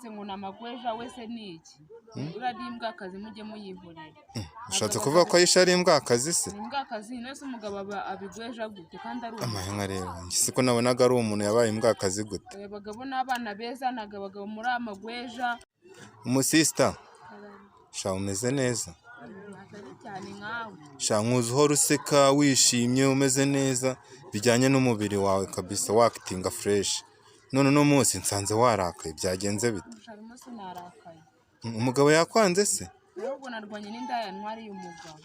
Batutse ngo ni amagweja wese ni iki? Uriya ni imbwakazi, mujye muyihorera. Ushatse kuvuga ko Ayisha ari imbwakazi se? Ni imbwakazi. None se umugabo aba abigweja gute kandi ari umuntu? Amahanga rero, njye siko nabonaga ari umuntu, yabaye imbwakazi gute? Abagabo ni abana beza, ntabwo abagabo muri amagweja. Umusisita sha, umeze neza? Atari cyane nkawe. Sha, nkuzi uhora useka, wishimye, umeze neza bijyanye n'umubiri wawe kabisa, wakitinga fresh. None uno munsi nsanze warakaye, byagenze bite? Harimo, sinarakaye. Umugabo yakwanze se? Ahubwo narwanye n'indaya ntwariye umugabo.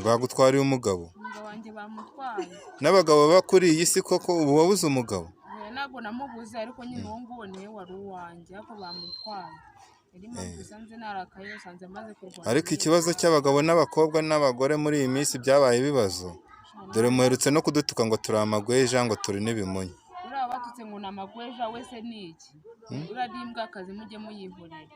Bagutwariye umugabo? Umugabo wanjye bamutwaye. N'abagabo baba kuri iyi si koko, ubu wabuze umugabo? Oya, ntabwo namubuze, ariko nyine uwo nguwo niwe wari uwanjye, ariko bamutwaye. Yari impamvu usanze narakaye, usanze maze kurwana. Ariko ikibazo cy'abagabo n'abakobwa n'abagore muri iyi minsi byabaye ibibazo. Dore muherutse no kudutuka ngo turi amagweja, ngo turi n'ibimonyo. Uriya batutse ngo ni amagweja wese ni iki? Uriya ni imbwakazi, mujye muyihorera.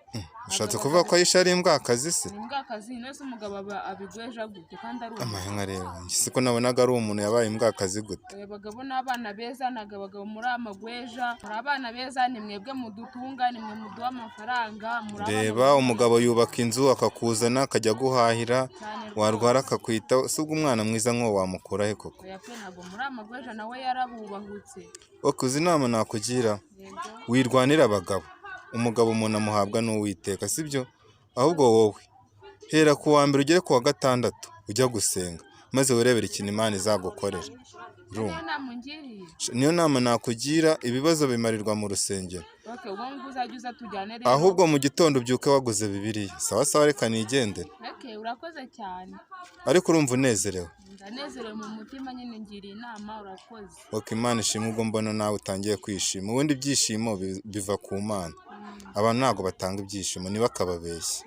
Ushatse kuvuga ko Ayisha ari imbwakazi se? Ni imbwakazi. None se umugabo aba abigweja gute kandi ari umuntu? Amahanga rero, njye siko nabonaga ari umuntu, yabaye imbwakazi gute? Abagabo ni abana beza, ntabwo abagabo muri amagweja. Muri abana beza, ni mwebwe mudutunga, ni mwe muduha amafaranga, muri abana Reba, umugabo yubaka inzu, akakuzana, akajya aguhahira, cyane. warwara akakwitaho. Si ubwo umwana mwiza nk'uwo wamukura he koko? Oya pe, ntabwo muri amagweja, nawe yarabubahutse. Wakuze, inama nakugira, Yego. wirwanira abagabo. Umugabo umuntu amuhabwa n'Uwiteka, sibyo? Ahubwo wowe hera ku wa mbere ugere ku wa gatandatu ujya gusenga, maze wirebere ikintu Imana izagukorera. Niyo Urumva? nama ungiriye? Niyo nama nakugira. Ibibazo bimarirwa mu rusengero. Okay, ubwo ngubwo uzajya uza tujyane rero. Ahubwo mu gitondo ubyuke waguze Bibiliya. Sawa sawa, reka nigendere. Okay, urakoze cyane. Ariko urumva unezerewe? Ndanezerewe mu mutima nyine, ngiriye inama, urakoze. Ok, Imana ishimwe ubwo mbona nawe utangiye kwishima. Ubundi ibyishimo biva ku Mana. Abantu ntabwo batanga ibyishimo, ntibakababeshye.